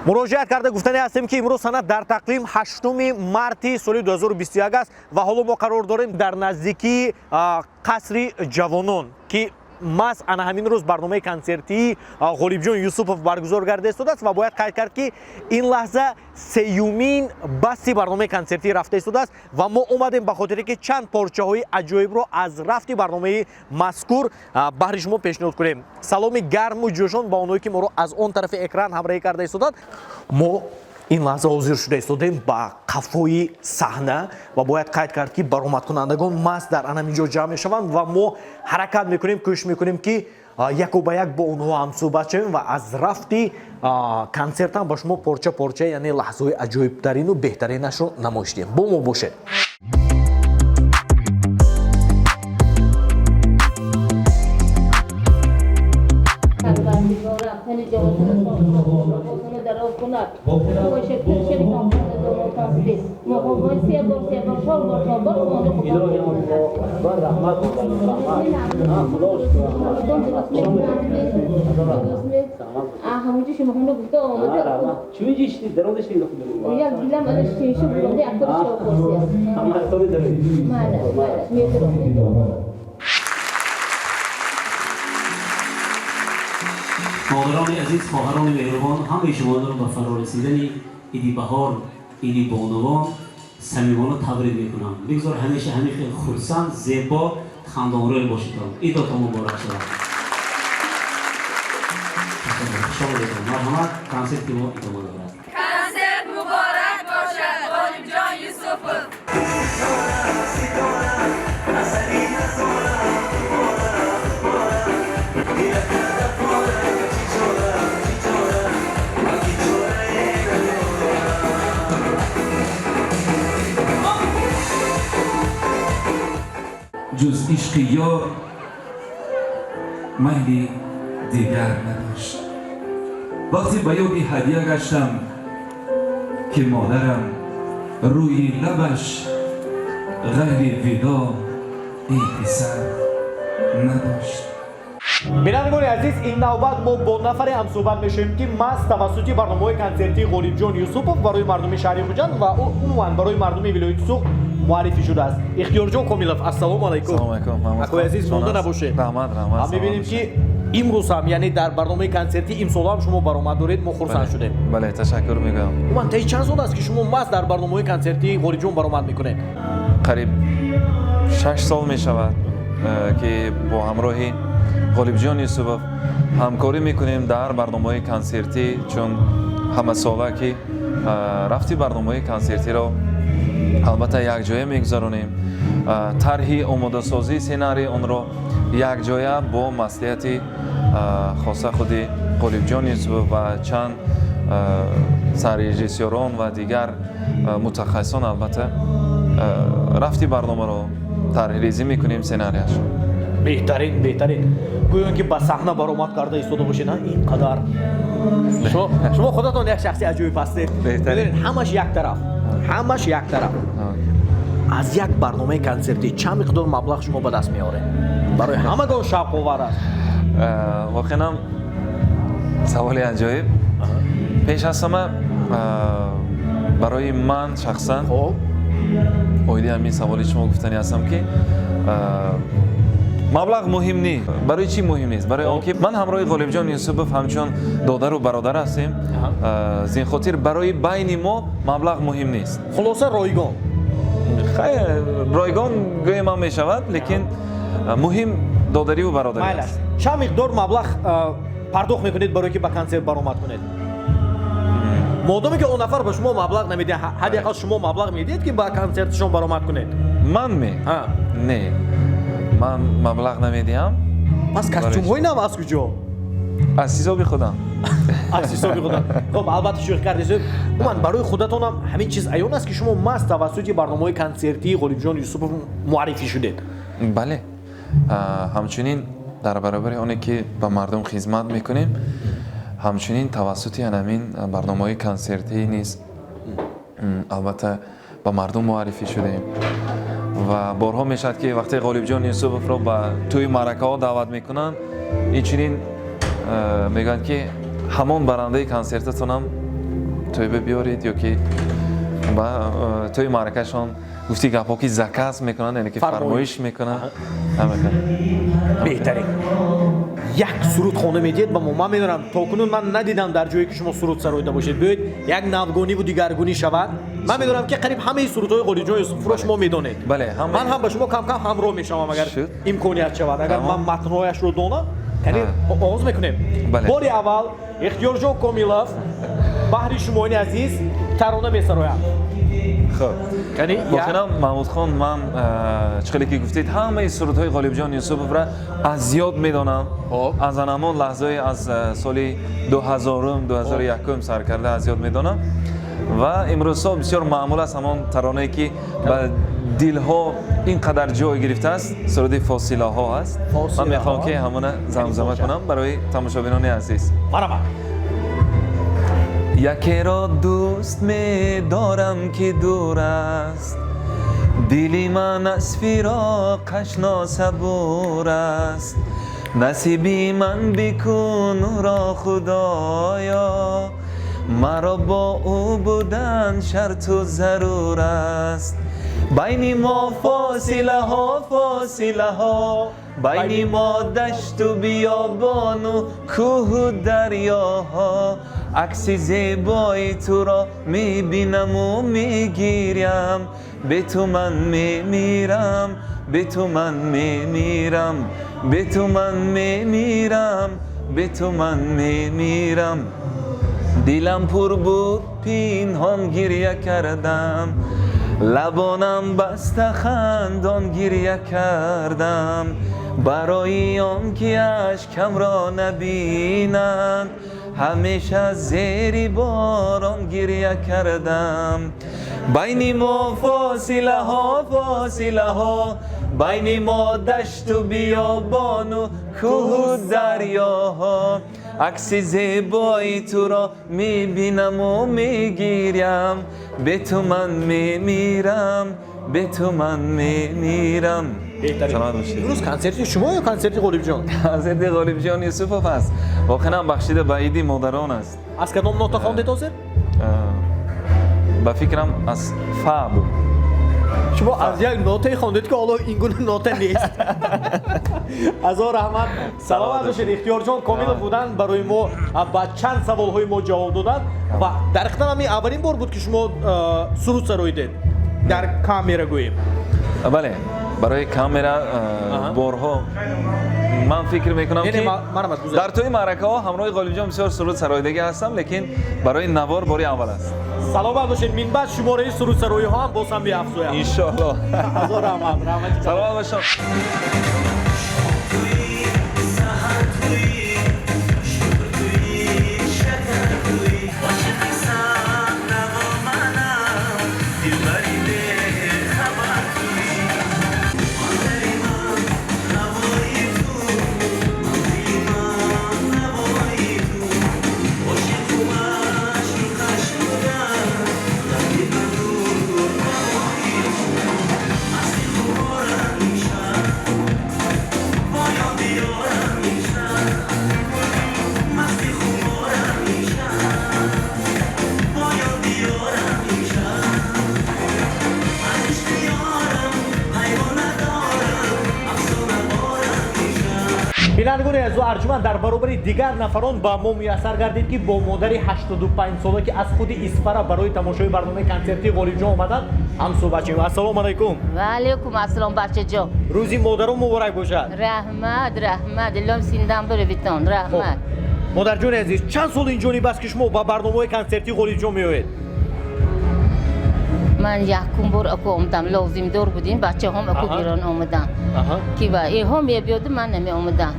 Муроҷиат карда гуфтане ҳастем, ки имрӯз сана дар тақвим 8 марти соли 2021 аст ва ҳоло мо қарор дорем дар наздикии қасри ҷавонон, ки маҳз ана ҳамин рӯз барномаи консертии Ғолибҷон Юсупов баргузор гарда истодааст. Ва бояд қайд кард, ки ин лаҳза сеюмин басти барномаи консертӣ рафта истодааст ва мо омадем ба хотире, ки чанд порчаҳои аҷоибро аз рафти барномаи мазкур баҳри шумо пешниҳод кунем. Саломи гарму ҷӯшон ба онҳое, ки моро аз он тарафи экран ҳамроҳӣ карда истоданд. Мо ин лаҳза ҳозир шуда истодем ба қафои саҳна ва бояд қайд кард, ки баромадкунандагон маҳз дар анамин ҷо ҷамъ мешаванд ва мо ҳаракат мекунем, кӯшиш мекунем, ки яку ба як бо онҳо ҳамсӯҳбат шавем ва аз рафти консерт ҳам ба шумо порча порча, яъне лаҳзаҳои аҷоибтарину беҳтаринашро намоиш диҳем. Бо мо бошед. Парвардигорам, тани ҷонатонро соғ дароз кунад, се бор, се бор, чор бор, чор бор хони худо. Раҳмат, раҳмат, Ҳамунҷо шумо хона гуфта омада. Чун ҷишти дароз шид. Як дилам ана шишу буронда як кор шо хӯрсия. Майла, майла, метро. Модарони азиз, хоҳарони меҳрубон, ҳамаи шуморо ба фарорасидани иди баҳор, иди бонувон самимона табрик мекунам. Бигзор ҳамеша ҳамин хел хурсанд, зебо, хандонрӯй бошедон. Идотон муборак шавад. Хуш омадедон, марҳамат, консерти мо идома дорад. Консерт муборак бошад, Ғолибҷон Юсупов! Ҷуз ишқи ёр майли дигар надошт. Вақте ба ёди ҳадя гаштам, ки модарам рӯи лабаш ғайри видо, эй писар, надошт. Бинандагони азиз, ин навбат мо бо нафаре ҳамсӯҳбат мешавем, ки маҳз тавассути барномаҳои консертии Ғолибҷон Юсупов барои мардуми шаҳри Хуҷанд ва умуман барои мардуми вилояти Суғд муаррифӣ шудааст. Ихтиёрҷон Комилов, ассалому алайкум. Салому алайкум. Акои азиз, монда набошед. Раҳмат, раҳмат. Мебинем, ки имрӯз ҳам, яъне дар барномаи консертӣ имсола ҳам шумо баромад доред, мо хурсанд шудем. Бале, ташаккур мегӯям. Умуман, таи чанд сол аст, ки шумо маҳз дар барномаҳои консертии Ғолибҷон баромад мекунед? Қариб 6 сол мешавад, ки бо ҳамроҳи Ғолибҷон Юсупов ҳамкорӣ мекунем дар барномаҳои консертӣ, чун ҳамасола ки рафти барномаҳои консертиро албатта якҷоя мегузаронем, тарҳи омодасозии сценарии онро якҷоя бо маслиҳати хоса худи Ғолибҷон Юсупов ва чанд саррежиссёрон ва дигар мутахассисон албатта рафти барномаро тарҳрезӣ мекунем, сценарияш. Беҳтарин, беҳтарин. Гӯё ки ба саҳна баромад карда истода бошед. Ин қадар шумо худатон як шахси аҷоиб ҳастед. Ҳамаш як тараф, ҳамаш як тараф. Аз як барномаи консертӣ чанд миқдор маблағ шумо ба даст меоред? Барои ҳамагон шавқовар аст. Воқеан саволи аҷоиб. Пеш аз ҳама, барои ман шахсан оиди ҳамин саволи шумо гуфтанӣ ҳастам, ки маблағ муҳим нест. Барои чӣ муҳим нест? Барои он ки ман ҳамроҳи Ғолибҷон Юсупов ҳамчун додару бародар ҳастем. Зин хотир барои байни мо маблағ муҳим нест. Хулоса, ройгон. Хайр, ройгон гӯем ҳам мешавад, лекин муҳим додариву бародарӣ аст. Чанд миқдор маблағ пардохт мекунед, барое ки ба консерт баромад кунед? Модоме ки он нафар ба шумо маблағ намедиҳад, ҳадди ақал шумо маблағ медиҳед, ки ба консертшон баромад кунед? Ман ме? Не, ман маблағ намедиҳам. Пас костюмҳои нав аз куҷо? Аз ҳисоби худам. Аз ҳисоби худам. Хоб, албатта, шӯхӣ кардед. Умуман, барои худатонам ҳамин чиз аён аст, ки шумо маҳз тавассути барномаҳои консертии Ғолибҷон Юсупов муаррифӣ шудед. Бале, ҳамчунин дар баробари оне ки ба мардум хизмат мекунем, ҳамчунин тавассути ҳамин барномаҳои консертӣ низ албатта ба мардум муаррифӣ шудем. Ва борҳо мешавад, ки вақте Ғолибҷон Юсуповро ба тӯи маъракаҳо даъват мекунанд, инчунин мегӯянд, ки ҳамон барандаи консертатонам Тӯйба биёред ё ки ба тӯи маъракашон, гуфти гапҳо, ки заказ мекунанд, яъне ки фармоиш мекунанд. Беҳтарин. Як суруд хонда медиҳед ба мо? Ман медонам, то кунун ман надидам дар ҷое, ки шумо суруд сароида бошед. Биёед, як навгониву дигаргунӣ шавад. Ман медонам, ки қариб ҳамаи сурудҳои Ғолибҷон Юсуфро шумо медонед. Бале. Ман ҳам ба шумо кам-кам ҳамроҳ мешавам, агар имконият шавад, агар ман матнҳояшро донам. Яъне оғоз мекунем. Бори аввал Ихтиёрҷон Комилов баҳри шумони азиз тарона месарояд. Хуб, воқеан, Маҳмудхон, ман, чӣ хеле ки гуфтед, ҳамаи сурудҳои Ғолибҷон Юсуповро аз ёд медонам, аз анамон лаҳзаи аз соли 2000-ум, 2001-ум сар карда аз ёд медонам. Ва имрӯзҳо бисёр маъмул аст ҳамон таронае, ки ба дилҳо ин қадар ҷой гирифтааст, суруди «Фосилаҳо» аст. Ман мехоҳам, ки ҳамона замзама кунам барои тамошобинони азиз. Марҳамат. Якеро дӯст медорам, ки дур аст, дили ман аз фироқаш носабур аст. Насиби ман бикун ӯро, Худоё, маро бо ӯ будан шарту зарур аст. Байни мо фосилаҳо, фосилаҳо, байни мо дашту биёбону кӯҳу дарёҳо. Акси зебои туро мебинаму мегирям, бе ту ман мемирам, бе ту ман мемирам, бе ту ман мемирам, бе ту ман мемирам. Дилам пур буд, пинҳон гиря кардам, лабонам баста, хандон гиря кардам, барои он ки ашкамро набинанд, ҳамеша зери борон гиря кардам. Байни мо фосилаҳо, фосилаҳо, байни мо дашту биёбону кӯҳу дарёҳо. Акси зебои туро мебинаму мегирям, бе ту ман мемирам, бе ту ман мемирам. Саломат бошед. Имрӯз консерти шумо ё консерти Ғолибҷон? Консерти Ғолибҷон Юсупов аст, воқеан бахшида ба иди модарон аст. Аз кадом нота хондед ҳозир? Ба фикрам, аз фа буд. Шумо аз як нотае хондед, ки ҳоло ин гуна нота нест. Ҳазор раҳмат, саломат бошед. Ихтиёрҷон Комилов буданд, барои мо ба чанд саволҳои мо ҷавоб доданд. Ва дар ҳақиқат ҳам ин аввалин бор буд, ки шумо суруд сароидед дар камера, гӯем. Бале, барои камера борҳо, ман фикр мекунам, ки дар тӯи маъракаҳо ҳамроҳи Ғолибҷон бисёр суруд сароидагӣ ҳастам, лекин барои навор бори аввал аст. Саломат бошед. Минбаъд шумораи сурудсароиҳо ҳам боз ҳам биафзояд. Иншоалло. Ҳазор раҳмат, раҳмати. Саломат бошед. Бинандагони азизу арҷуманд, дар баробари дигар нафарон ба мо муяссар гардид, ки бо модари 85сола, ки аз худи Исфара барои тамошои барномаи консертии Ғолибҷон омаданд, ҳамсӯҳбат шавем. Ассалому алайкум. Ва алайкум ассалом, бачаҷон. Рӯзи модарон муборак бошад. Раҳмат, раҳмат, илом синдан биревитон, раҳмат. Модарҷони азиз, чанд сол инҷониб аст, ки шумо ба барномаҳои консертии Ғолибҷон меоед? Ман якум бор аку омадам, лозимдор будим, бачаҳом аку гирон омадан, ки ва иҳо мебиёду, ман намеомадам.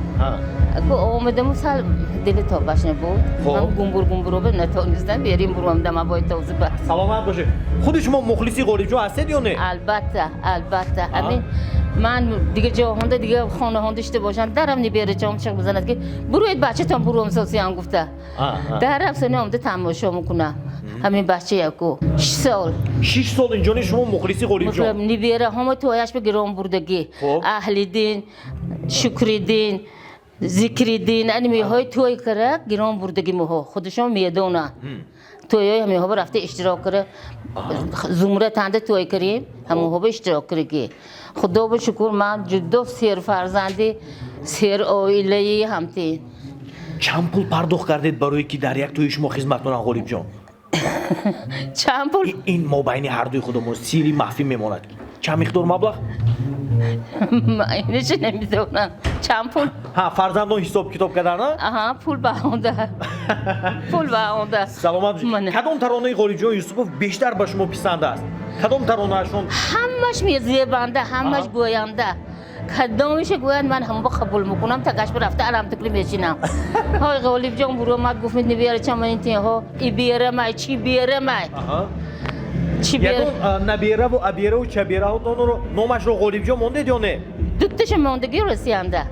Аку омадаму, сал дили тобаш набуд, ман гумбур гумбур натонистам берим, буромдам абои тозиба. Саломат бошед. Худи шумо мухлиси Ғолибҷон ҳастед ё не? Албатта, албатта. Ҳамин ман дига ҷоҳонда, дига хонаҳонда шуда бошам, дарам неберачам чиқ бизанад, ки буроед, бачатон буром сосиям гуфта, дарам сани омада тамошо мекунам. Ҳамин бача яку 6 сол. 6 сол инҷони шумо мухлиси Ғолибҷон. Небераҳомо тояш ба гирон бурдагӣ, Аҳлиддин, Шукриддин, Зикриддин, анимиҳои той кара гирон бурдагӣ, моҳо худашон медонанд. Тӯйҳои ҳаминҳо рафта иштирок кара, зумра танда тӯй карем, ҳамонҳо иштирок караги. Худо ба шукр, ман ҷудо серфарзанди, сероилаи ҳамтин. Чанд пул пардохт кардед барое ки дар як тӯи шумо хизмат кунанд, Ғолибҷон? Чанд пул? Ин мобайни ҳардуи худамо сирри махфӣ мемонад. Чанд миқдор маблағ? Инаша намедонам. Чанд пул? Ҳа, фарзандон ҳисоб китоб кардан? Аҳа, пул баонда. Пул баонда. Саломат бошед. Кадом таронаи Ғолибҷон Юсупов бештар ба шумо писанд аст? Кадом таронаашон? Ҳамаш мезебанда, ҳамаш гӯянда. Кадомиша гӯянд, ман ҳамон қабул мекунам, тагаш рафта аламтукли мешинам. Ҳой, Ғолибҷон буромад, гуфт, наберачам интиҳо, и берамай, чӣ берамай? Чӣ бер? Ягон набераву абераву чабераҳотонро номашро Ғолибҷон мондед ё не? Дутташа мондагӣ Русиянда.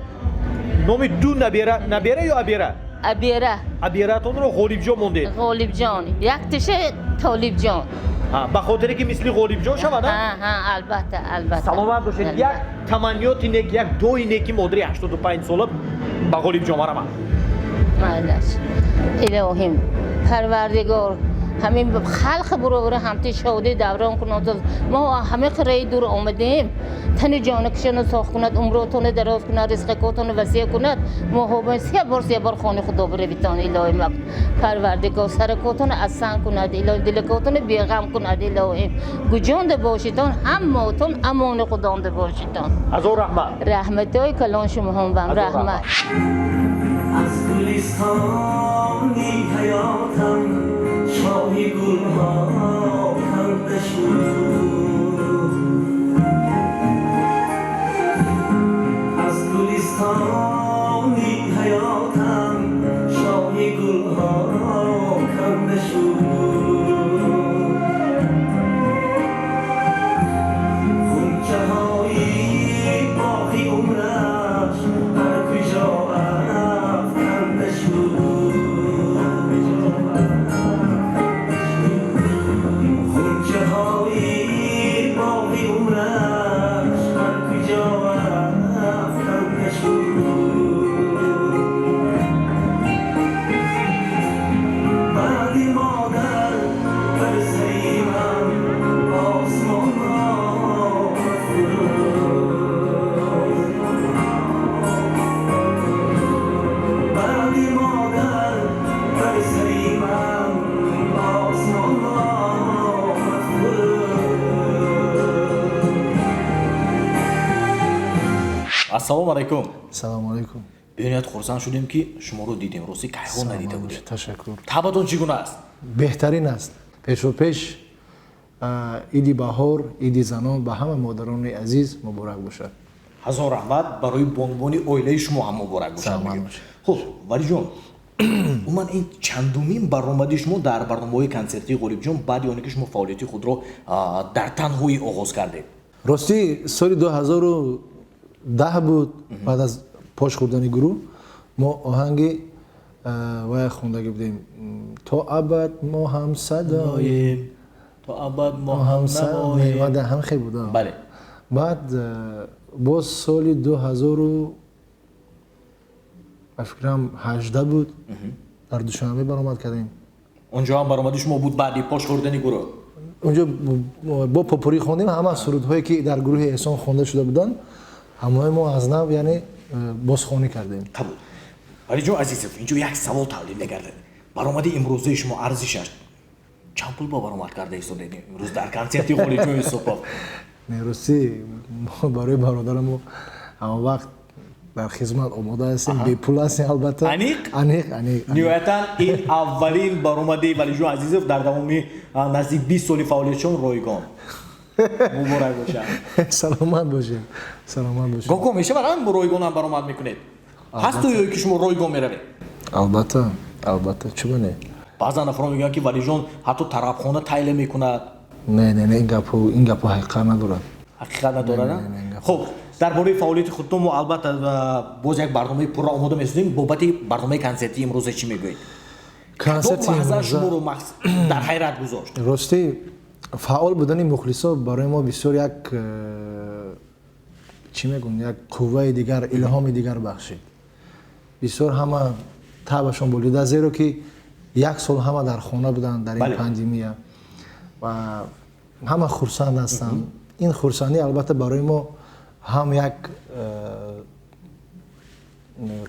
Номи ду набера, набера ё абера? Абера. Абератонро Ғолибҷон мондед? Ғолибҷон. Якташа Толибҷон. Ба хотире ки мисли Ғолибҷон шавад? Ҳа, албатта, албатта. Саломат бошед. Як таманниёти нек, як дуои неки модари 85 сола ба Ғолибҷон марама. Майлаш. Илоҳим, Парвардигор, ҳамин халқ буровара ҳамти шодӣ даврон кунад. Мо ҳама қираи дур омадем. Тани ҷонакишона соғ кунад, умротона дароз кунад, ризқакотона васеъ кунад. Мо ҳобан се бор хони худо биравитон, илоҳим. Парвардигор саракотона асан кунад, илоҳим, дилакотона беғам кунад, илоҳим. Гуҷонда бошитон, ҳаммотон амони худонда бошитон. Ҳазор раҳмат. Раҳматҳои калон шумоҳом бам, раҳмат. Аз гулистони ҳаётам шоҳи гулҳо канда шуд, аз гулистони ҳаётам шоҳи гулҳо канда шуд. Ғунчаҳои боғи умраш ҳар куҷо афканда шуд. غنچه‌های باغ عمرش هر کجا افکنده شد. بعد مادر بر سری من آسمان آمد فرود. بعد مادر بر سری من آسمان آمد فرود. Ассалому алайкум. Салому алайкум. Бениҳоят хурсанд шудем, ки шуморо дидем. Рости кайҳон надида будем. Ташаккур. Табатон чӣ гуна аст? Беҳтарин аст. Пешопеш иди баҳор, иди занон ба ҳама модарони азиз муборак бошад. Ҳазор раҳмат, барои бонувони оилаи шумо ҳам муборак бошад. Саломат бошед. Хуб, Валиҷон, умуман ин чандумин баромади шумо дар барномаҳои консертии Ғолибҷон баъди оне ки шумо фаъолияти худро дар танҳоӣ оғоз кардед? Ростӣ соли 2010 буд, баъд аз пош хӯрдани гурӯҳ мо оҳанги вая хондагӣ будем. То абад мо ҳамсадоем, то абад мо ҳамсадоем. Ҳам хел буд. Бале. Баъд боз соли 2000 ба фикрам 18 буд, дар Душанбе баромад кардем. Онҷо ҳам баромади шумо буд баъди пош хӯрдани гурӯҳ? Онҷо бо попурӣ хондем, ҳама сурудҳое ки дар гурӯҳи Эҳсон хонда шуда буданд, ҳамаи мо аз нав, яъне бозхонӣ кардем. Қабул. Валиҷон Азизов, инҷо як савол тавлид мегардад. Баромади имрӯзаи шумо арзишаш чанд пул ба баромад карда истодед имрӯз дар консерти Ғолибҷон Юсупов? Не, ростӣ мо барои бародарамо ҳама вақт дар хизмат омода ҳастем, бепул ҳастем албатта. Аниқ? Аниқ, аниқ. Ниҳоятан ин аввалин баромади Валиҷон Азизов дар давоми наздик 20 соли фаъолиятшон ройгон. Муборак бошад. Саломат бошед. Саломат бошед. Гоҳ-гоҳ мешавад ҳам ройгон ҳам баромад мекунед? Ҳаст ё ки шумо ройгон меравед? Албатта, албатта, чуба не? Баъзан нафарон мегӯянд, ки Валиҷон ҳатто тарабхона тайла мекунад. Не, не, не, ин гапҳо ҳақиқат надорад. Ҳақиқат надорад? Хуб, дар бораи фаъолияти худтон мо албатта боз як барномаи пурра омода месозем. Бобати барномаи консертии имрӯза чӣ мегӯед? Консерти лаҳза шуморо дар ҳайрат гузошт? Ростӣ фаъол будани мухлисо барои мо бисёр як чӣ мегӯям, як қувваи дигар, илҳоми дигар бахшид. Бисёр ҳама табашон болида, зеро ки Як сол ҳама дар хона буданд дар ин пандемия ва ҳама хурсанд ҳастанд. Ин хурсандӣ албатта барои мо ҳам як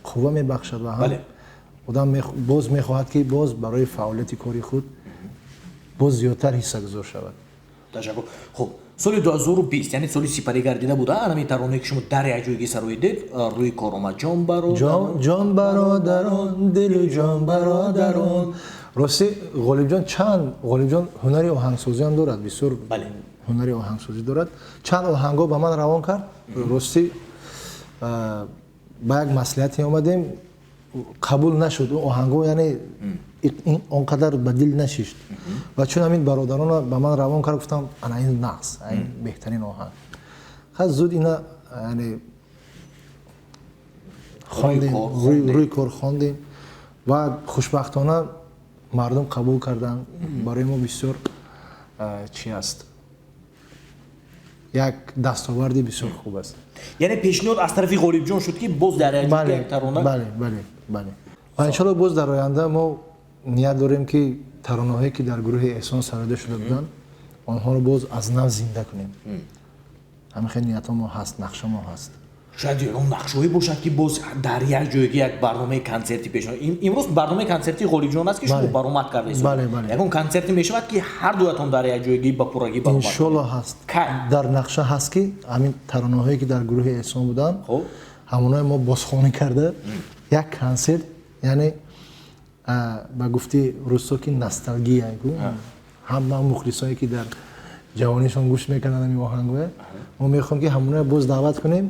қувва мебахшад ва ҳам одам боз мехоҳад ки боз барои фаъолияти кори худ боз зиёдтар ҳиссагузор шавад. Ташаккур. Хуб, соли 2020, яъне соли сипарӣ гардида буда, ҳамин таронае ки шумо дар як ҷойгӣ сароидед, рӯи кор омад. Ҷон бародарон, ҷон бародарон, дилу ҷон бародарон. Рости Ғолибҷон чанд, Ғолибҷон ҳунари оҳангсозӣ ҳам дорад, бисёр ҳунари оҳангсозӣ дорад. Чанд оҳангҳо ба ман равон кард. Рости ба як маслиҳате омадем, қабул нашуд. Он оҳангҳо яъне он қадар ба дил нашишт. Ва чун ҳамин бародаронро ба ман равон кард, гуфтам ана ин нақс, ин беҳтарин оҳанг. Хас зуд ина яъне хондем, рӯи кор хондем ва хушбахтона мардум қабул карданд. Барои мо бисёр чи аст, як дастоварди бисёр хуб аст. Яъне пешниҳод аз тарафи Ғолибҷон шуд ки боз дар як тарона. Бале, бале, бале. Ва иншоалло боз дар оянда мо ният дорем ки таронаҳое ки дар гурӯҳи Эҳсон сароида шуда буданд, онҳоро боз аз нав зинда кунем. Ҳамин хел ниятҳо мо ҳаст, нақша мо ҳаст. Шояд ягон нақшаҳое бошад ки боз дар як ҷойги як барномаи консертӣ пешниҳод. Имрӯз барномаи консертии Ғолибҷон аст ки шумо баромад кардаед. Ягон консерте мешавад ки ҳар дуятон дар як ҷойги ба пуррагӣ баромад? Иншоалло ҳаст. Дар нақша ҳаст ки ҳамин таронаҳое ки дар гурӯҳи Эҳсон буданд, ҳамонҳое мо бозхонӣ карда як консерт, яъне ба гуфти русо ки ностальгия, ҳама мухлисое ки дар ҷавонишон гӯш мекунанд ҳамин оҳангҳое, мо мехоҳем ки ҳамонҳое боз даъват кунем.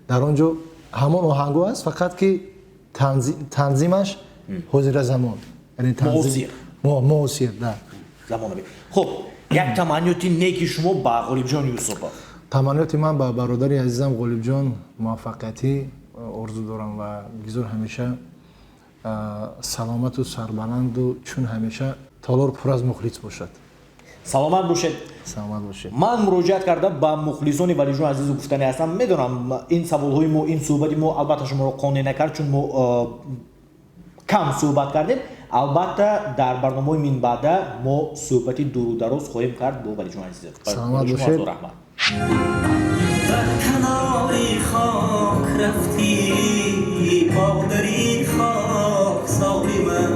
Дар он ҷо ҳамон оҳангҳо аст, фақат ки танзимаш ҳозира замон, муосир. Замонавӣ. Хуб, як таманниёти неки шумо ба Ғолибҷон Юсупов. Таманниёти ман ба бародари азизам Ғолибҷон муваффақиятӣ орзу дорам ва бигзор ҳамеша саломату сарбаланду чун ҳамеша толор пур аз мухлис бошад. Саломат бошед. Саломат бошед. Ман муроҷиат кардам ба мухлисони Валиҷон азизу гуфтани ҳастам. Медонам ин саволҳои мо, ин суҳбати мо албатта шуморо қонеъ накард, чун мо кам суҳбат кардем. Албатта дар барномаҳои минбаъда мо суҳбати дуру дароз хоҳем кард бо Валиҷон азизов. Саломат бошед. Раҳмат. Бар канори хок рафтӣ, модари хоксори ман.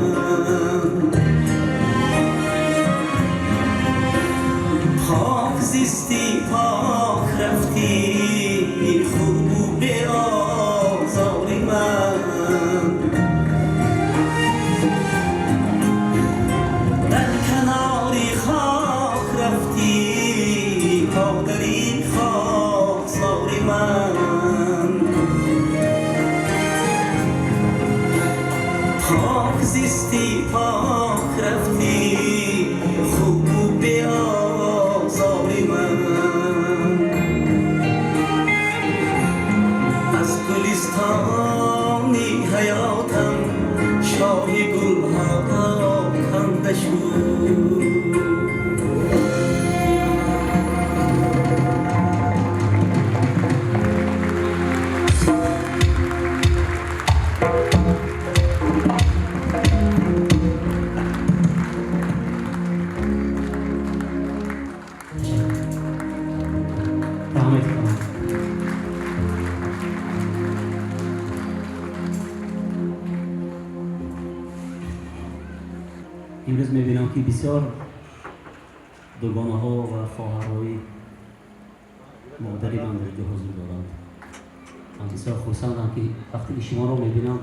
Пок зисти, пок рафтӣ, хубу беозори ман. Дар канори хок рафтӣ, модари хоксори ман. Пок зисти, пок рафтӣ, хубу беозори ман. Аз гулистони ҳаётам шоҳи гулҳо канда шуд. Имрӯз мебинам ки бисёр дугонаҳо ва хоҳарҳои модари ман дар ҷо ҳузур доранд. Ман бисёр хурсандам ки вақте ки шуморо мебинам,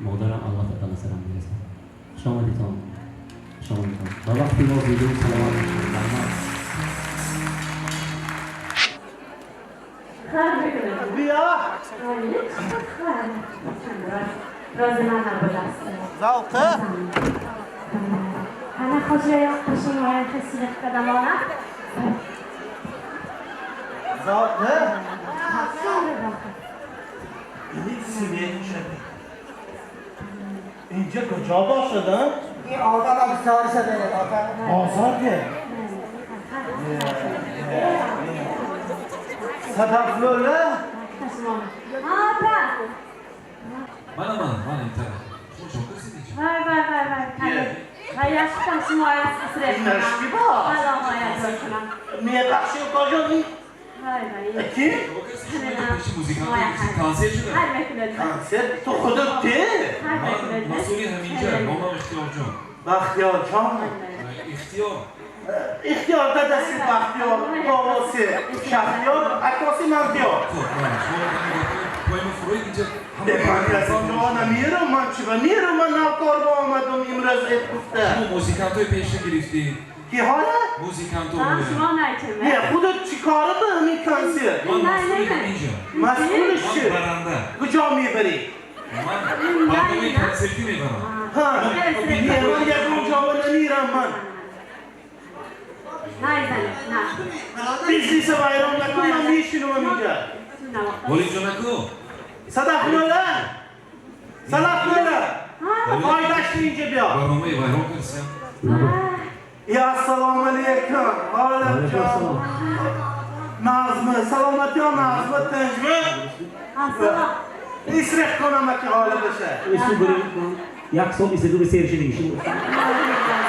модарам албатта ба назарам мерасад. Хуш омадитон, хуш омадитон. Ба вақти мо зиндагӣ саломат бошед. Раҳмат. Бия. راز من نبود است. завқе ҳана хоҷая қашинвая хисиқ кадамона. завқе اینجا کجا باشد؟ این آدم هم سوار شده. بازار که صدف لوله؟ آه من من این طرف. شما چون کسی اینجا؟ Вай вай вай вай. Вай яштам шумо аз исреф. Нашти ба. Салом аят кунам. Мебахши укаҷон. Вай вай. Ки? Консерт шуда. Консерт ту худат те? Ман масъули ҳаминҷа, номам Ихтиёрҷон. Бахтиёрҷон. Ихтиёр. Ихтиёр дадаси Бахтиёр, бобоси Шахтиёр, акоси Мантиёр. Хуб, шумо поема фуроид инҷа. Ман намерам, ман чиба мерам, ман навкор ба омадам имрӯз эд гуфта. Шумо музикантҳои пеша гирифтед. Киҳоя? Музикантҳо. Шумо найчем. Не, худат чӣ кора ба ҳамин консерт? Ман масъули ҳаминҷа. Масъулиш чӣ? Баранда. Куҷо мебарӣ? Ман барномаи консертӣ мебарам. Ҳа, не, ман ягон ҷо намерам ман. Бизнеса вайрон накун, ман мешинам инҷа. Ғолибҷон аку. Садаф нола. Садаф нола. Пойдашти инҷа биё. Барномаи вайрон кардсам. Я ассалому алайкум. Ғолибҷон. Назми, саломатиё Назми, тинчми? Исрех кунам аки ғолиб боша. Як сол исрех сер шудӣ. Ғолибҷон.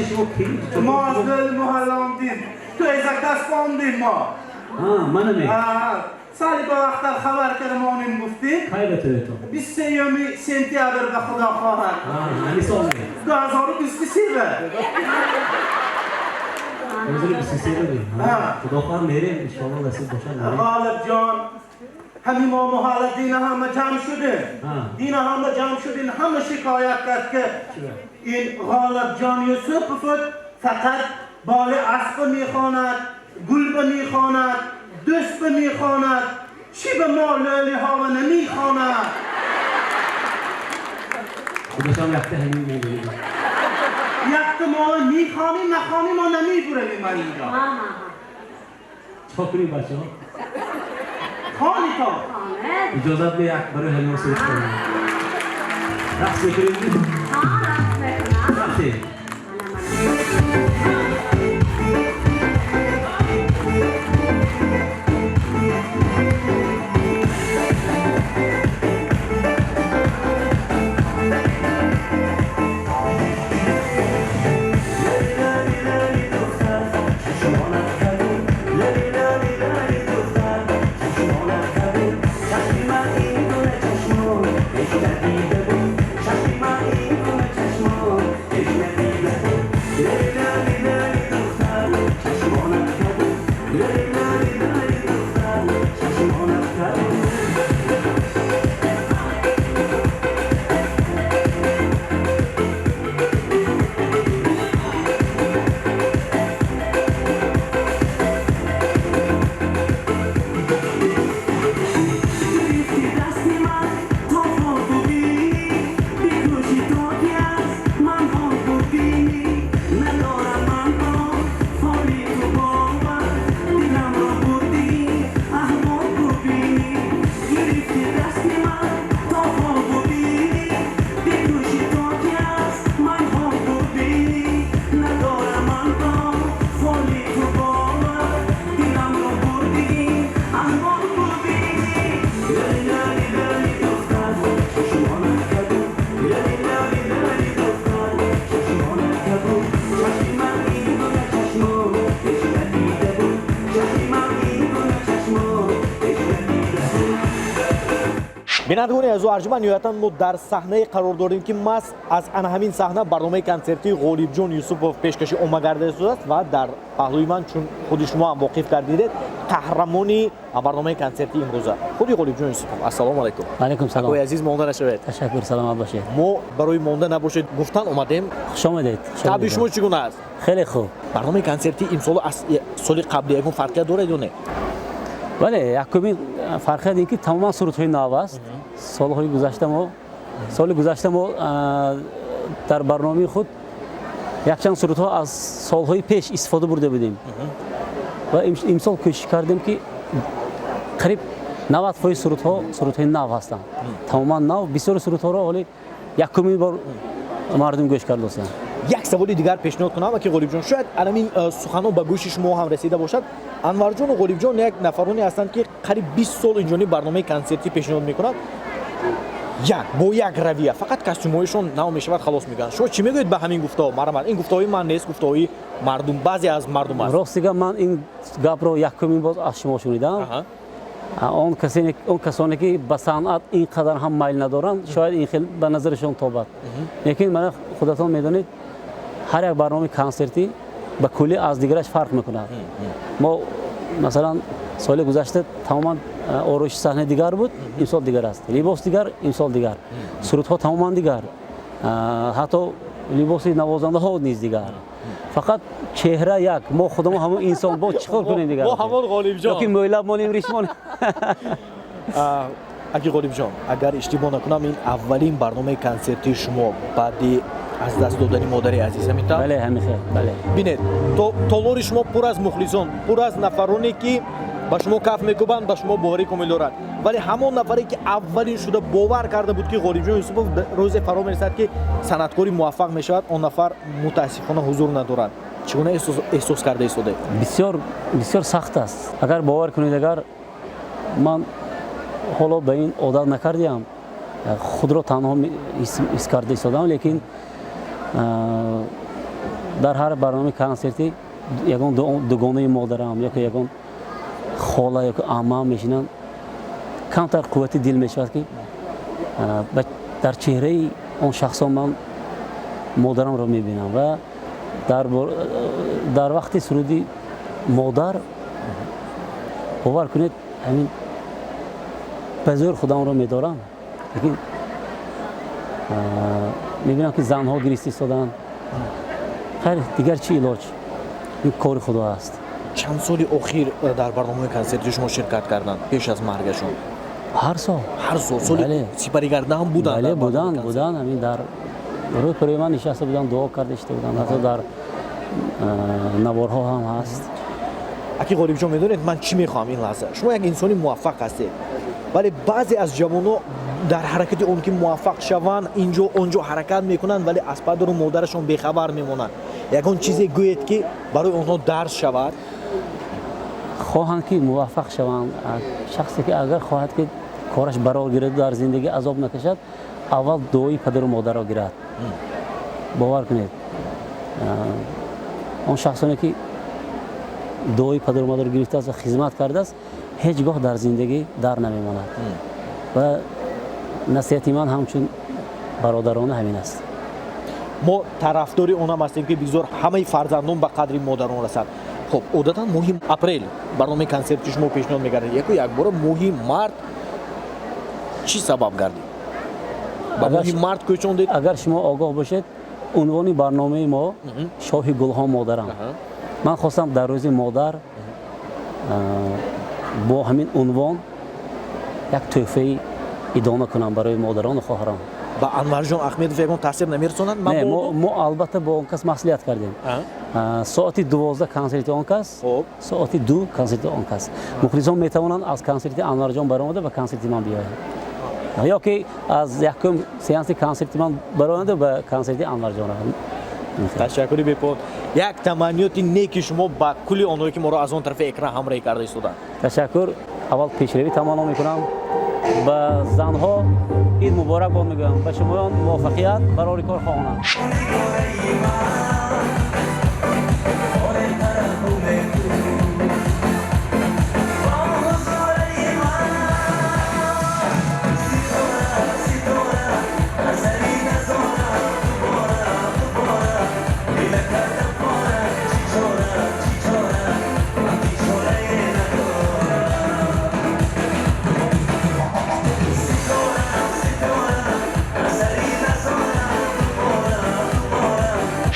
Шумо ки? Мо аз дил муҳалла омдем. Ту эзакас омдем мо. Манаме. Сали ба вақтар хабар кардам оним гуфтӣ. Кай ба тӯето? 23 сентябр ба Худо хоҳад. Ҳамин сол 2023 ба. 2023 ба. Худо хоҳад мерем, иншоаллоҳ насиб бошад мерем. Ғолибҷон, ҳамин мо муҳалла дина ҳама ҷамъ шудем. Дина ҳама ҷамъ шудем, ҳама шикоят кард ки ин Ғолибҷон Юсупов фақат боли асп мехонад, гул мехонад, дӯст мехонад, чӣ ба мо лӯлиҳо намехонад. Худашам якта ҳамин мегӯяд. Якта мо мехонем, нахонем, мо намебуравем ман инҷо. Чӣ кунем бачаҳо? Хони то. Иҷозат бе як барои ҳамин суруд хонем. Рақс мекунем? Рақс мекунам. Рафтем. Бинандагони азизу арҷманд, ниҳоятан мо дар саҳнае қарор дорем ки маҳз аз ана ҳамин саҳна барномаи консертии Ғолибҷон Юсупов пешкаши омма гардида истодааст ва дар паҳлӯи ман, чун худи шумо ҳам воқиф гардидед, қаҳрамони барномаи консертии имрӯза худи Ғолибҷон Юсупов. Ассалому алайкум. Алайкум салом. Акои азиз, монда нашавед. Ташаккур, саломат бошед. Мо барои монда набошед гуфтан омадем. Хуш омадед. Табъи шумо чӣ гуна аст? Хеле хуб. Барномаи консертии имсоло аз соли қабли ягон фарқият дорад ё не? Бале, якумин фарқият ин ки тамоман сурудҳои нав аст. Солҳои гузашта мо соли гузашта мо дар барномаи худ якчанд сурудҳо аз солҳои пеш истифода бурда будем ва имсол кӯшиш кардем ки қариб 90% сурудҳо сурудҳои нав ҳастанд. Тамоман нав, бисёри сурудҳоро ҳоли якумин бор мардум гӯш кардастанд. Як саволи дигар пешниҳод кунам, ки Ғолибҷон, шояд анамин суханҳо ба гӯши шумо ҳам расида бошад. Анварҷону Ғолибҷон як нафароне ҳастанд ки қариб 20 сол инҷони барномаи консертӣ пешниҳод мекунанд. Як бо як равия, фақат костюмҳояшон нав мешавад, халос мекунанд. Шумо чӣ мегӯед ба ҳамин гуфтаҳо? Марҳамат, ин гуфтаҳои ман нест, гуфтаҳои мардум, баъзе аз мардум аст. Рости гап, ман ин гапро якумин боз аз шумо шунидам. Он касоне ки ба санъат ин қадар ҳам майл надоранд, шояд ин хел ба назарашон тобад. Лекин мана худатон медонед, ҳар як барномаи консертӣ ба куллӣ аз дигараш фарқ мекунад. Мо масалан соли гузашта тамоман ороиши саҳна дигар буд, имсол дигар аст, либос дигар, имсол дигар, сурудҳо тамоман дигар, ҳатто либоси навозандаҳо низ дигар. Фақат чеҳра як, мо худамо ҳамон инсон, бо чӣ кор кунем дигар? Мо ҳамон Ғолибҷон. Ёки мӯйлаб монем, риш монем. Аки Ғолибҷон, агар иштибоҳ накунам, ин аввалин барномаи консертии шумо баъди аз даст додани модари азиз, ҳамин тавр? Бале, ҳамин хел, бале. Бинед, толори шумо пур аз мухлисон, пур аз нафароне ки ба шумо каф мекӯбанд, ба шумо боварӣ комил доранд. Вале ҳамон нафаре ки аввалин шуда бовар карда буд, ки Ғолибҷон Юсупов рӯзе фаро мерасад, ки санъаткори муваффақ мешавад, он нафар мутаассифона ҳузур надорад. Чӣ гуна эҳсос карда истодаед? Бисёр бисёр сахт аст. Агар бовар кунед, агар ман ҳоло ба ин одат накардиам, худро танҳо ҳис карда истодам, лекин дар ҳар барномаи консертӣ ягон дугонаи модарам ёки ягон хола ёки аммаам мешинанд, камтар қуввати дил мешавад, ки дар чеҳраи он шахсон ман модарамро мебинам. Ва дар вақти суруди модар, бовар кунед, ҳамин ба зӯр худамро медорам, лекин мебинам, ки занҳо гириста истоданд. Хайр, дигар чӣ илоҷ? Ин кори Худо аст. Чанд соли охир дар барномаи консерти шумо ширкат карданд пеш аз маргашон? Ҳар сол. Ҳар сол, соли сипаригардам ҳам буданд? Бале, буданд, буданд. Ҳамин дар рӯи пӯрои ман нишаста буданд, дуо карда ишта буданд. Ҳатто дар наворҳо ҳам ҳаст. Аки Ғолибҷон, медонед ман чӣ мехоҳам ин лаҳза? Шумо як инсони муваффақ ҳастед, вале баъзе аз ҷавонҳо дар ҳаракати он ки муваффақ шаванд, инҷо онҷо ҳаракат мекунанд, вале аз падару модарашон бехабар мемонанд. Ягон чизе гӯед, ки барои онҳо дарс шавад. Хоҳанд ки муваффақ шаванд, шахсе ки агар хоҳад ки кораш барор гирад, дар зиндагӣ азоб накашад, аввал дуои падару модарро гирад. Бовар кунед, он шахсоне ки дуои падару модарро гирифтааст ва хизмат кардааст, ҳеҷ гоҳ дар зиндагӣ дар намемонад. Ва насиҳати ман ҳамчун бародарона ҳамин аст. Мо тарафдори онам ҳастем, ки бигзор ҳамаи фарзандон ба қадри модарон расанд. Хуб, одатан моҳи апрел барномаи консерти шумо пешниҳод мегардад, яку якбора моҳи март чӣ сабаб гардид? Ба моҳи март кӯчондед? Агар шумо огоҳ бошед, унвони барномаи мо «Шоҳи гулҳо модарам». Ман хостам дар рӯзи модар бо ҳамин унвон як тӯҳфаи идома кунам барои модарону хоҳарон. Ба Анварҷон Ахмедов ягон таъсир намерасонад? Не, мо албатта бо он кас маслиҳат кардем. Соати 12 консерти он кас, соати 2 консерти он кас. Мухлисон метавонанд аз консерти Анварҷон баромада ба консерти ман биёянд, ё ки аз якум сеанси консерти ман баромада ба консерти Анварҷон раванд. Ташаккури бепоён. Як таманниёти неки шумо ба кулли онҳое, ки моро аз он тарафи экран ҳамроҳӣ карда истоданд. Ташаккур. Аввал пешравӣ таманно мекунам, ба занҳо ид муборак бод мегӯям, ба шумоён муваффақият барори кор хоҳонам.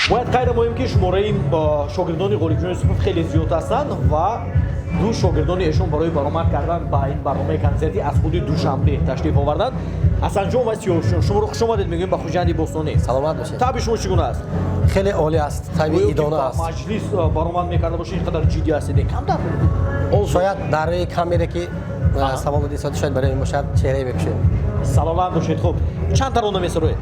Бояд қайд намоем, ки шумораи шогирдони Ғолибҷон Юсупов хеле зиёд ҳастанд ва ду шогирдони эшон барои баромад кардан ба ин барномаи консертӣ аз худи Душанбе ташриф оварданд. Ҳасанҷон ва Сиёвушҷон, шуморо хушомадед мегӯем ба Хуҷанди бостонӣ. Саломат бошед. Табъи шумо чӣ гуна аст? Хеле олӣ аст, табъи идона аст. Маҷлис баромад мекарда бошед, ин қадар ҷиддӣ ҳастед, камтар шояд дар рӯи камере ки савол додед, шояд барои ин бошад, чеҳрае мекушед. Саломат бошед. Хуб, чанд тарона месароед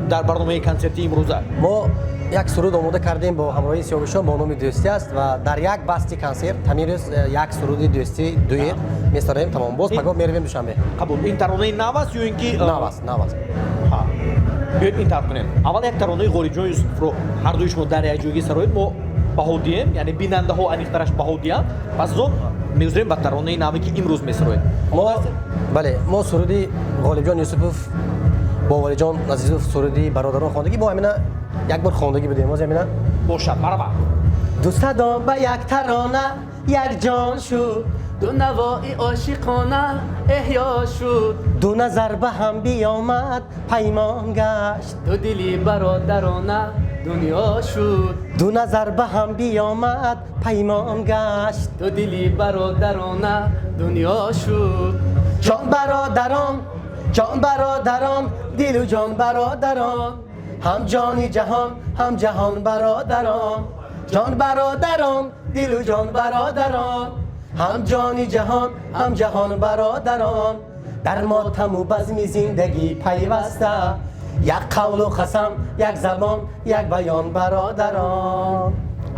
дар барномаи консертии имрӯза? Мо як суруд омода кардем бо ҳамроҳии Сиёвушон бо номи «Дӯстӣ» аст ва дар як басти консерт ҳамин рӯз як суруди дӯстӣ, дуэт Месароем, тамом, боз пагоҳ меравем Душанбе. Қабул. Ин таронаи нав аст ё ин ки Нав аст, нав аст. Биёед, ин тавр кунем: аввал як таронаи Ғолибҷон Юсуфро ҳардуи шумо дар якҷоягӣ сароед, мо баҳо диҳем, яъне бинандаҳо аниқтараш баҳо диҳанд, пас аз он мегузарем ба таронаи наве, ки имрӯз месароед. Мо, бале, мо суруди Ғолибҷон Юсупов бо Валиҷон Азизов, суруди бародарон хондагӣ, мо ҳамина як бор хондагӣ будем, боз ҳамина. Бошад, марҳамат. Ду садо ба як тарона як ҷон шуд, Ду навои ошиқона эҳё шуд, Ду назар ба ҳам биёмад, паймон гашт, Ду дили бародарона дунё шуд, Ду назар ба ҳам биёмад, паймон гашт, Ду дили бародарона дунё шуд. Ҷон бародарон, ҷон бародарон, дилу ҷон бародарон, ҳам ҷони ҷаҳон, ҳам ҷаҳон бародарон, ҷон бародарон, дилу ҷон бародарон, ҳам ҷони ҷаҳон, ҳам ҷаҳон бародарон, дар мотаму базми зиндагӣ пайваста, як қавлу қасам, як забон, як баён бародарон.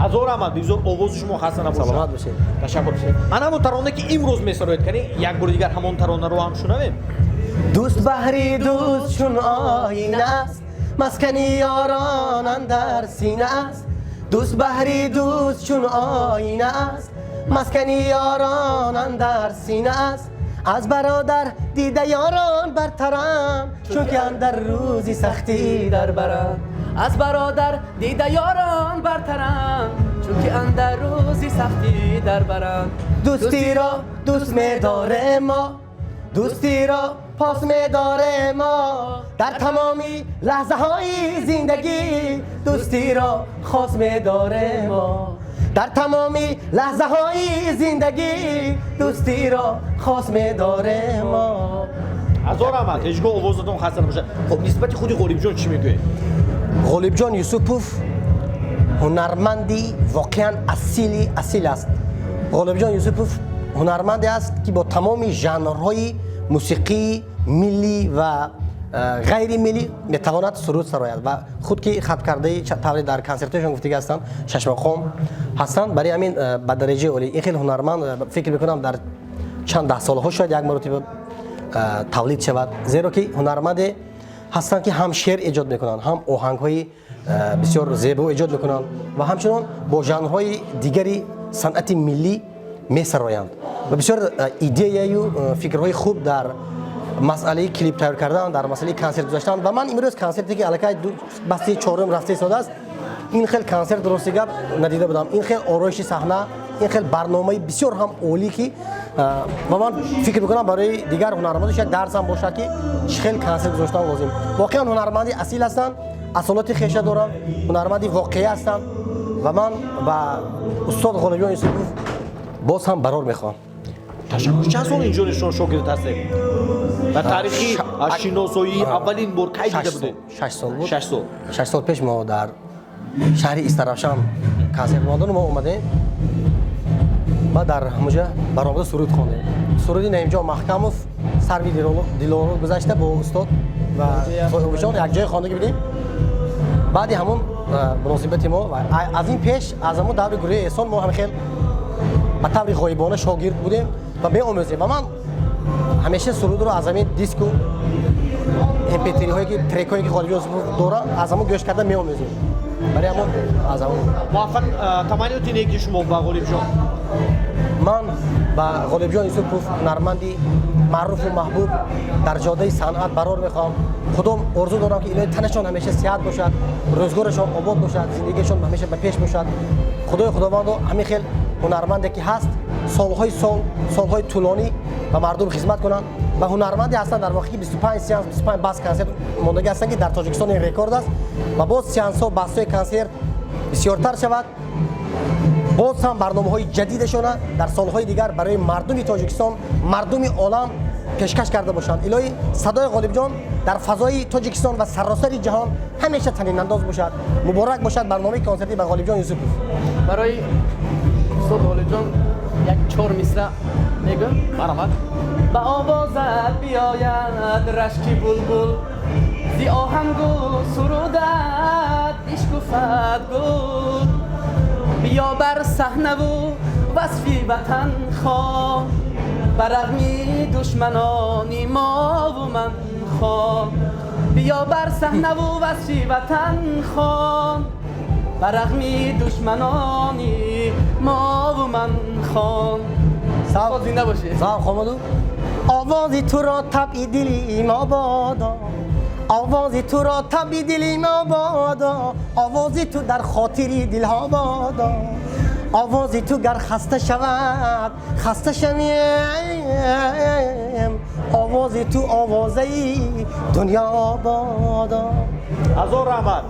Ҳазор раҳмат, бигзор овози шумо хаста набошад. Саломат бошед. Ташаккур. Ана ҳамон тарона, ки имрӯз месароед, кани як бори дигар ҳамон таронаро ҳам шунавем. Дӯст баҳри дӯст чун оина аст, маскани ёрон андар сина аст. Дӯст баҳри дӯст чун оина аст, маскани ёрон андар сина аст. Аз бародар дида ёрон бартаранд, чунки андар рӯзи сахтӣ дар баранд. Аз бародар дида ёрон бартаранд, чунки андар рӯзи сахтӣ дар баранд. Дӯстиро дӯст медорем мо, дӯстиро пос медорем мо, дар тамоми лаҳзаҳои зиндагӣ дӯстиро хос медорем мо, дар тамоми лаҳзаҳои зиндагӣ дӯстиро хос медорем мо. Ҳазор раҳмат, ҳеҷ гоҳ овозатон хаста набошад. Хуб, нисбати худи Ғолибҷон чӣ мегӯед? Ғолибҷон Юсупов ҳунарманди воқеан асили асил аст. Ғолибҷон Юсупов ҳунарманде аст, ки бо тамоми жанрҳои мусиқии миллӣ ва ғайримиллӣ метавонад суруд сарояд ва худ ки хатмкардаи, тавре дар консертҳояшон гуфтагӣ ҳастанд, шашмақом ҳастанд. Барои ҳамин ба дараҷаи олӣ ин хел ҳунарманд, фикр мекунам, дар чанд даҳсолаҳо шояд як маротиба тавлид шавад, зеро ки ҳунарманде ҳастанд, ки ҳам шеър эҷод мекунанд, ҳам оҳангҳои бисёр зебо эҷод мекунанд ва ҳамчунон бо жанрҳои дигари санъати миллӣ месароянд ва бисёр идеяю фикрҳои хуб дар масъалаи клип тайёр кардан, дар масъалаи консерт гузаштан. Ва ман имрӯз консерте, ки аллакай басти чорум рафта истодааст, ин хел консерт, рости гап, надида будам, ин хел ороиши саҳна, ин хел барномаи бисёр ҳам олӣ, ки ва ман фикр мекунам, барои дигар ҳунармандош як дарс ҳам бошад, ки чӣ хел консерт гузоштан лозим. Воқеан ҳунарманди асил ҳастанд, асолати хеша доранд, ҳунарманди воқеӣ ҳастанд ва ман ба устод Ғолибҷон Юсупов боз ҳам барор мехоҳам. Ташаккур. Чанд сол инҷо шумо шогирд ҳастед? Ба таърихи шиносоӣ аввалин бор кай дида будед? 6 сол буд. 6 сол. 6 сол пеш мо дар шаҳри Истаравшан консерт мондану мо омадем ва дар ҳамуҷа баромада суруд хондем, суруди Наимҷон Маҳкамов «Сарви дилоро» гузашта бо устод ва соҳибҷон якҷоя хондагӣ будем. Баъди ҳамон муносибати мо аз ин пеш, аз ҳамон даври гурӯҳи Эҳсон, мо ҳам хел ба таври ғоибона шогирд будем ва меомӯзем ва ман ҳамеша сурудро аз ҳамин диску mp3-ҳое, ки трекҳое, ки Ғолибҷон доранд, аз ҳамон гӯш карда меомӯзем. Барои ҳамон аз ҳамон. Муваффақ, таманниёти неки шумо ба Ғолибҷон. Ман ба Ғолибҷон Юсупов, ҳунарманди маъруфу маҳбуб, дар ҷодаи санъат барор мехоҳам. Худом орзу дорам, ки илоҳи танашон ҳамеша сиҳат бошад, рӯзгорашон обод бошад, зиндагиашон ҳамеша ба пеш бошад. Худои Худовандо ҳамин хел ҳунарманде, ки ҳаст, солҳои сол, солҳои тӯлонӣ ба мардум хизмат кунанд ва ҳунарманде ҳастанд, дар воқеъ, ки 25 сеанс, 25 бас консерт мондагӣ ҳастанд, ки дар Тоҷикистон ин рекорд аст ва боз сеансҳо, басҳои консерт бисёртар шавад, боз ҳам барномаҳои ҷадидашона дар солҳои дигар барои мардуми Тоҷикистон, мардуми олам пешкаш карда бошанд. Илоҳӣ садои Ғолибҷон дар фазои Тоҷикистон ва саросари ҷаҳон ҳамеша танинандоз бошад. Муборак бошад барномаи консертӣ ба Ғолибҷон Юсупов. Барои устод Ғолибҷон як чор мисра мегӯм. Марҳамат. Ба овозат биёяд рашки булбул, зи оҳангу сурудат бишкуфад гул. Биё бар саҳнаву васфи ватан хон. Ба рағми душманони мову ман хон, биё бар саҳнаву васфи ватан хон, ба рағми душманони мову ман хон. Зинда бошед. Завқ омаду. Овози туро табъи дили мо бодо, овози туро табъи дили мо бодо, овози ту дар хотири дилҳо бодо, овози ту гар хаста шавад, хаста шавем, овози ту овозаи дунё бодо. Ҳазор раҳмат,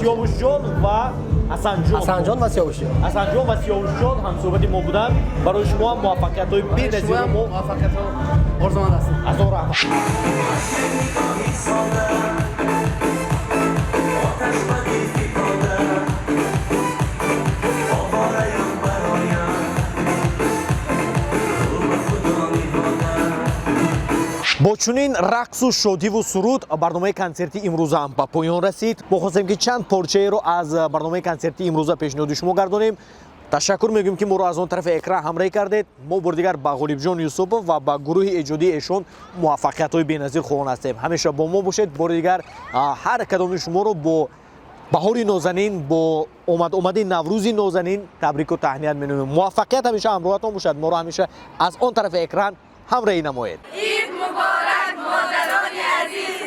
Сиёвушҷон ва Ҳасанҷон. Ҳасанҷон ва Сиёвушҷон. Ҳасанҷон ва Сиёвушҷон ҳамсӯҳбати мо буданд. Барои шумо ҳам муваффақиятҳои беназир. Мо муваффақиятҳо орзуманд ҳастем. Ҳазор раҳмат. Бо чунин рақсу шодиву суруд барномаи консерти имрӯзаам ба поён расид. Мо хостем, ки чанд порчаеро аз барномаи консерти имрӯза пешниҳоди шумо гардонем. Ташаккур мегӯем, ки моро аз он тарафи экран ҳамроҳӣ кардед. Мо бори дигар ба Ғолибҷон Юсупов ва ба гурӯҳи эҷодии эшон муваффақиятҳои беназир хоҳон ҳастем. Ҳамеша бо мо бошед. Бори дигар ҳар кадоми шуморо бо баҳори нозанин, бо омад-омади Наврӯзи нозанин табрику таҳният менамоем. Муваффақият ҳамеша ҳамроҳатон бошад. Моро ҳамеша аз он тарафи экран ҳамроҳӣ намоед. Ид муборак, модарони азиз!